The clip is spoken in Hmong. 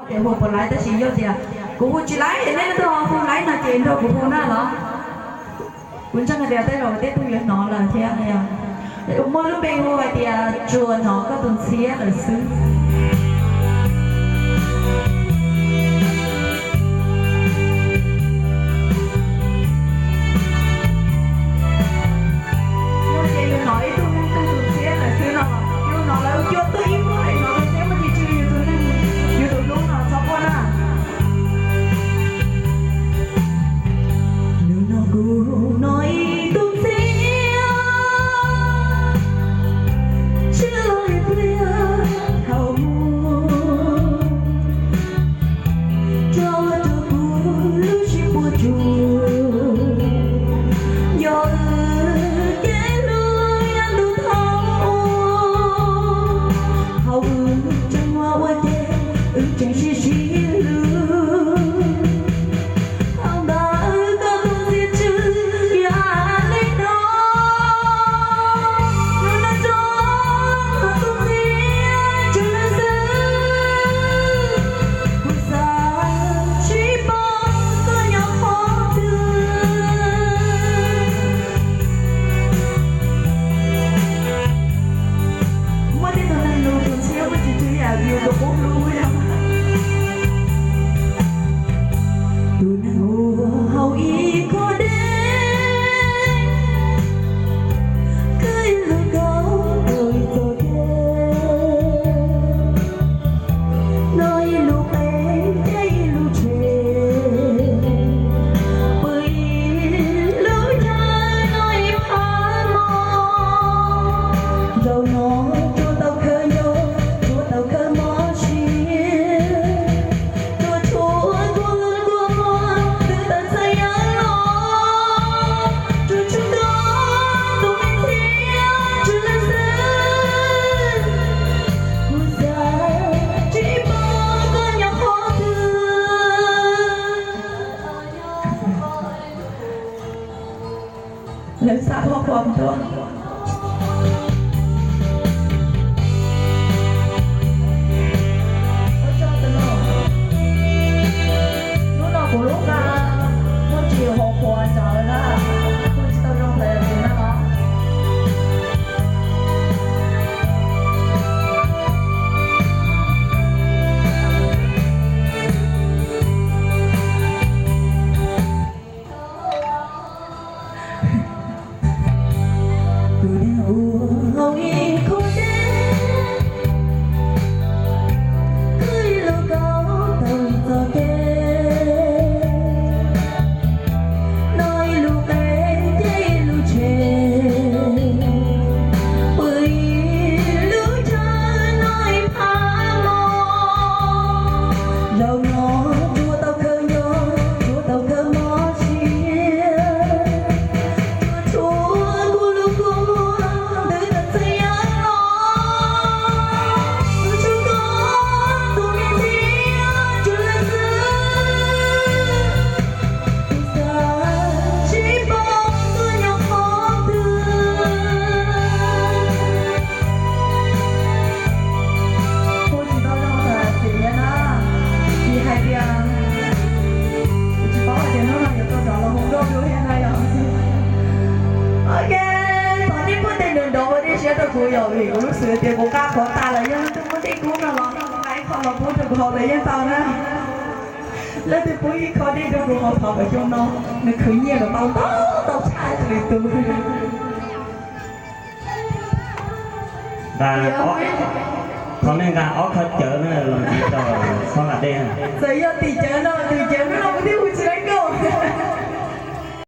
Ces hu puas laiv, tab sis yog tias kuv hu tsis laiv es nej leej twg ho hu laiv no ces nrog kuv hu na los. Kuv ntseeg hais tias tej zaum tej tug yuav hnov lawm thiab. Muaj lub npe hu hais tias tsuas hnov koj tus ntxhiab lawm xwb. Yog ces yus hnov ib tug neeg twg tus ntxhiab lawm xwb no, yus hnov lawv cua tuaj ib muag es hnov tus ntxhiab muaj tsis tsw yus tus neeg, yus tus hlub no txhob quaj na. Hnub no kuv hnov ib tug ntxhiab tshwj lub pliag thaum ub, tso rau kuv lub siab puas tsuaj. Yog wb kev hlub yav ntuj thaum ub, thaum wb tseem muaj ua ke, wb tseem sib sib hlub. Thaum ntawd koj tus ntxhiab tsw yam li no, hnub no tso tus ntxhiab tsw lawm xwb. Kuv xav sib pom koj nyob qhov twg. Muaj tej tug neeg lus tus ntxhiab muaj tsis tsw yam yus tus qub hlub yog. Tus neeg uas hauv ib khob dej, khwb ib lub kaub rau ib txoj kev, noj ib lub qe, caij ib lub tsheb, pw ib lub chaw, noj ib phav mov. Zaum no tsuas tau khawb nco, tsuas tau khawb mob siab, tsuas tshuav kua lub kua muag twb tawm txhais yawg los, tsuas tshuav koj tus me ntxhiab tsw lawm xwb. Kuv xav sib pom koj nyob qhov twg. Lawv xa qhov quas tuaj. Hnub no kuv lub nqa muaj tsis hauv qhuav ntawd na, kuj tsis tau zoo ntawd tus na os. Tus neeg uas hauv ib khob dej, khwb ib lub kaub taug ib txoj kev, noj ib lub qe, caij ib lub tsheb, pw ib lub chaw, noj ib phav mov. Zaum no tsuas tau khawb nco, tsuas tau khawb mob siab, tsuas tshuav kua lub kua muag twb tawm txhais yawg los, tsuas tshuav koj tus me ntxhiab tsw lawm xwb. Kuv xav sib pom koj nyob qhov twg. Kuj tsis tau zoo ntawm txiv thiab na, vim hais tias kuv tsis paub hais tias hnub no yuav tau rov los hu nkauj dua thiab na yom. Ok, thov nej pub tej nrov nrov ua dej siab rau kuv yom, vim kuv lub xwm tias kuv nqa qhuav tas lawm, yog leej twg muaj dej kub no los nqa ib qho los pub rau kuv haus los yeej tau na. Leej twg pub ib qho dej rau kuv haus thov kom xyoo no nws khwv nyiaj kom tau ntau tau tshaj lwm tus. Nqa, thov nej nqa ob qho cawv na los ntxiv rau xob nqa dej. Txawm yog tim cawv